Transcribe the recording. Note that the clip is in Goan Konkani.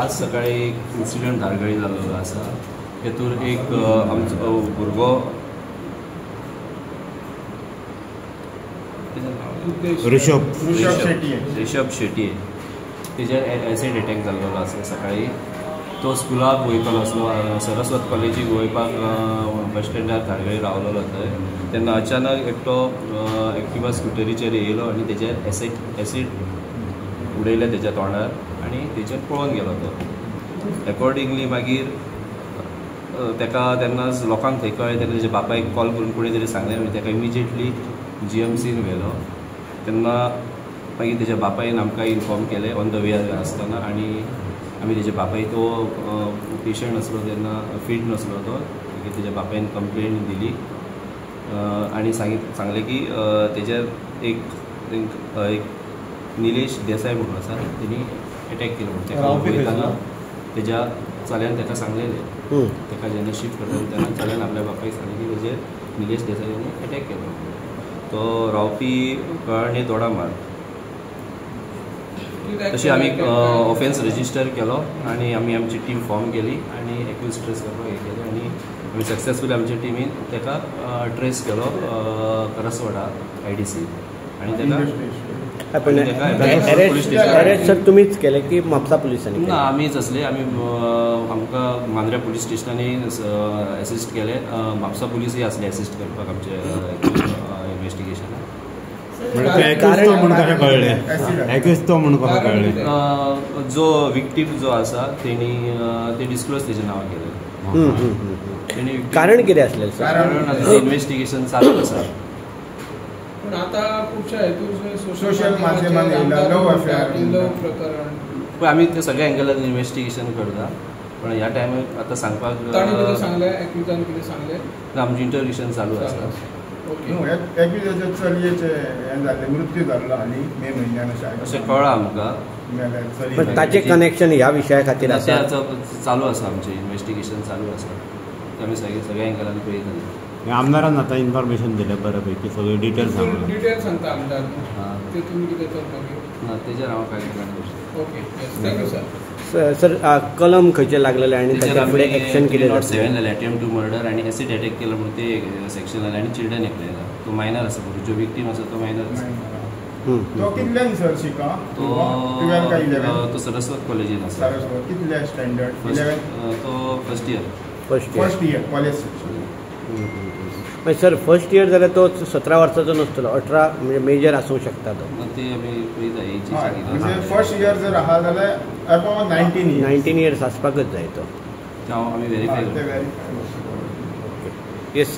आज सकाळी एक इन्सिडंट धारगळी जाल्लो आसा. तेतूर एक आमचो भुरगो ऋषभ शेट्टी तेजेर एसिड एटॅक जाल्लो आसा. सकाळी तो स्कुलाक वयतलो आसलो, सरस्वत कॉलेजीक वयपाक बस स्टँडार धारगळी रावलेलो थंय. तेन्ना अचानक एकटो एक्टिवा स्कुटरीचेर येयलो आनी तेजेर एसिड उडयलें तेज्या तोंडार आनी तेजेर पळोवन गेलो तो. एकॉर्डिंगली मागीर ताका तेन्नाच लोकांक थंय कळ्ळें. तेन्ना तेज्या बापायक कॉल करून कोणी तरी सांगलें आनी ताका इमिजिएटली GMCन व्हेलो. तेन्ना मागीर तेज्या बापायन आमकां इन्फॉर्म केलें ऑन the way आसतना आनी आमी तेज्या बापाय तो पेशंट आसलो तेन्ना फीट नासलो तो. मागीर तेज्या बापायन कंप्लेन दिली आनी सांगलें की तेजेर एक निलेश देसाय म्हणून आसा तेणी एटॅक केलो म्हणून. ताका वयतना तेज्या चल्यान ताका सांगलेलें, ताका जेन्ना शिफ्ट करता तेन्ना चल्यान आपल्या बापायक सांगलें की तेजेर निलेश देसाय हाणें एटॅक केलो. तो रावपी कळणे दोडामार्ग. तशी आमी ऑफेन्स रजिस्टर केलो आनी आमी आमची टीम फॉर्म केली आनी एक्यूज ट्रेस करपाक हें केलें आनी आमी सक्सेसफुली आमच्या टिमीन ताका ट्रेस केलो करसवाडा IDC आनी ताका अरेस्ट सर तुमीच केले की म्हापसा पुलिसांनी? ना, आमीच आसले. आमी आमकां मांद्र्या पुलीस स्टेशनांनी एसिस्ट केले. म्हापसा पुलीसय आसले एसिस्ट करपाक आमचे इन्वेस्टिगेशनाक. जो विक्टीम जो आसा तेणी ते डिस्क्लोज तेजें नांव केलें. कारण कितें आसलें? कारण इन्वेस्टिगेशन चालू आसा. पण आता खुबशा हेतून सोशल माध्यमांनी लव प्रकरण पण आमी ते सगळ्या एंगलान इन्वेस्टिगेशन करता. पण ह्या टायमार आतां सांगपाक ताणें कितें सांगलें, एक्युजान कितें सांगलें ना, आमचें इंटरव्यूशन चालू आसा. एक्युजाचे चलयेचें हें जाल्लें, मृत्यू जाल्लो हालीं मे म्हयन्यान अशें कळ्ळां आमकां. पण ताचें कनेक्शन ह्या विशया खातीर आसा, चालू आसा आमचें इन्वेस्टिगेशन चालू आसा. आमी सगळ्या एंगलान पळयतले. आमदारान आतां इन्फॉर्मेशन दिलें बऱ्यापैकी, सगळें डिटेल सांगलें. डिटेल सांगता आमदार ते तुमी कितें तर मागीर ना तेजेर हांव कांय करना. Okay, thank you sir. Sir कलम खंयचें लागलेलें आनी ताच्या फुडें एक्शन कितें? 307 जालें, अटेम्प्ट टू मर्डर आनी एसिड एटॅक केलो म्हणून ते सेक्शन जालें आनी चिल्ड्रन एकलें. तो मायनर आसा, जो विक्टीम आसा तो मायनर आसा. तो कितल्यान सर शिका? तो तो सरस्वत कॉलेजीन आसा. सरस्वत कितल्या स्टँडर्ड? तो first year. First year college. मागीर सर फर्स्ट इयर जाल्यार तो 17 वर्साचो नासतलो, 18 म्हणजे मेजर आसूंक शकता तो. ते आमी पळयता. फर्स्ट इयर जर आहा जाल्यार अबावट 19 इयर्स आसपाकच जाय तो. आमी वेरीफाय करता.